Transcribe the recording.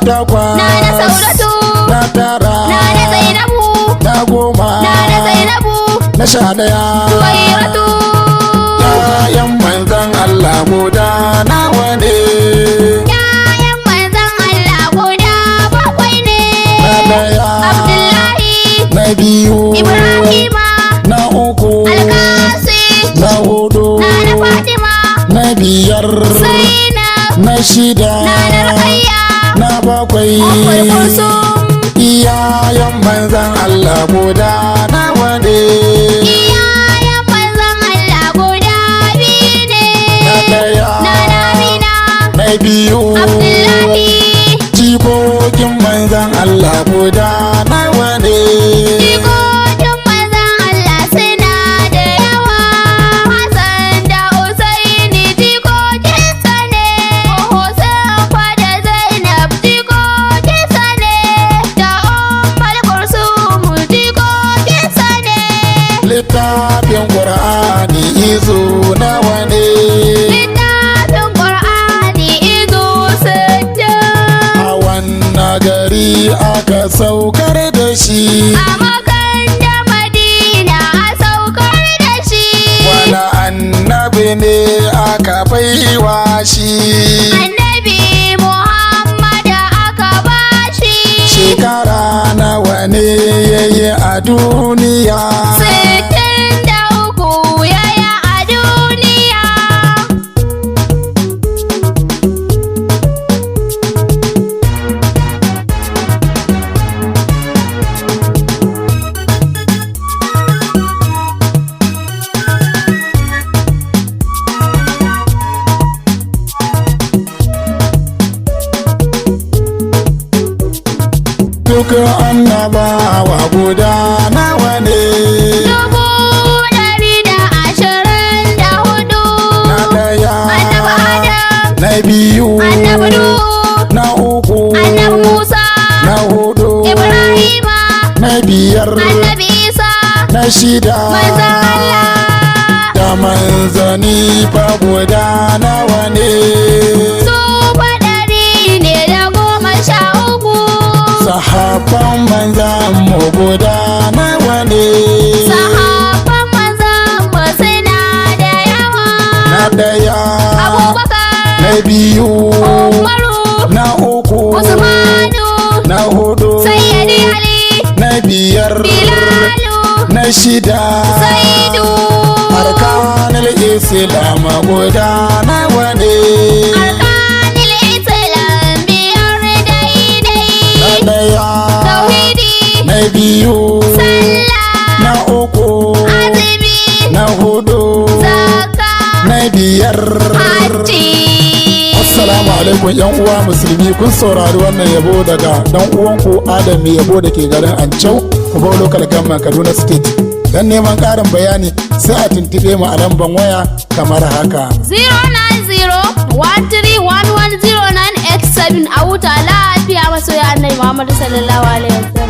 Takwas. Nana Saudatu. Na tara. Nana Zainabu. Na 10. Nana Zainabu. Na 11. Juwairatu. Ya'yan manzan Allah guda nawa ne? Ƴaƴan manzon Allah guda bakwai ne. Na ɗaya. Abdullahi. Na biyu. Ibrahima. Na uku. Alkasim. Na hudu. Nana Fatima. Na biyar. Zainab. Na shida. Nana Ruqayya. Na bakwai. Ummul Kulsum. Iyayen manzan Allah guda nawa ne? Iyayen manzon Allah guda biyu ne. Na ɗaya. Nana Amina. Na biyu. Abdullahi. Jikokin manzan Allah guda nawa ne? Jikokin manzon Allah suna da yawa. Hassan da Usaini jikokinsa ne. Hussein fa da Zainab jikokinsa ne. Da Ummul Kulsum jikokinsa ne. Littafin Qur'ani izu nawa ne? Littafin Qur'ani izu 60. A wannan gari aka saukar da shi? A Makan da Madina a saukar da shi. Wani annabi ne aka baiwa shi? Annabi Muhammad aka bashi. Shekara nawa ne yayi a duniya? 63 yayi a duniya. Duk annabawa guda nawa ne? 124,000. Na ɗaya. Annabi Adam. Na biyu. Annabi Nuhu. Na uku. Annabi Musa. Na hudu. Ibrahima. Na biyar. Annabi Isa. Na shida. Manzon Allah. Da manzani fa guda nawa ne? Su fa 113. Sahabban manzan mu guda nawa ne? Sahabban manzon mu suna da yawa. Na ɗaya. Abubakar. Na biyu. Umaru. Na uku. Usmanu. Na hudu. Sayyidi Ali. Na biyar. Bilalu. Na shida. Zaidu. Arkanul Islam guda nawa ne? Arkanil Islam biyar daidai. Na ɗaya. Tauhidi. Na biyu. Sallah. Na uku. Azumi. Na hudu. Zakka. Na biyar. Hajji. Assalamu alaikum, yan uwa musulmi. Kun saurari wannan yabo daga dan uwanku Adam mai yabo da ke garin Ancau, Kubau Local Government, Kaduna State. Dan neman ƙarin bayani, sai a tuntuɓe mu a lamban waya kamar haka. 09013110987. A huta lafiya, masoya Annabi Muhammadu sallallahu alaihi wasallam.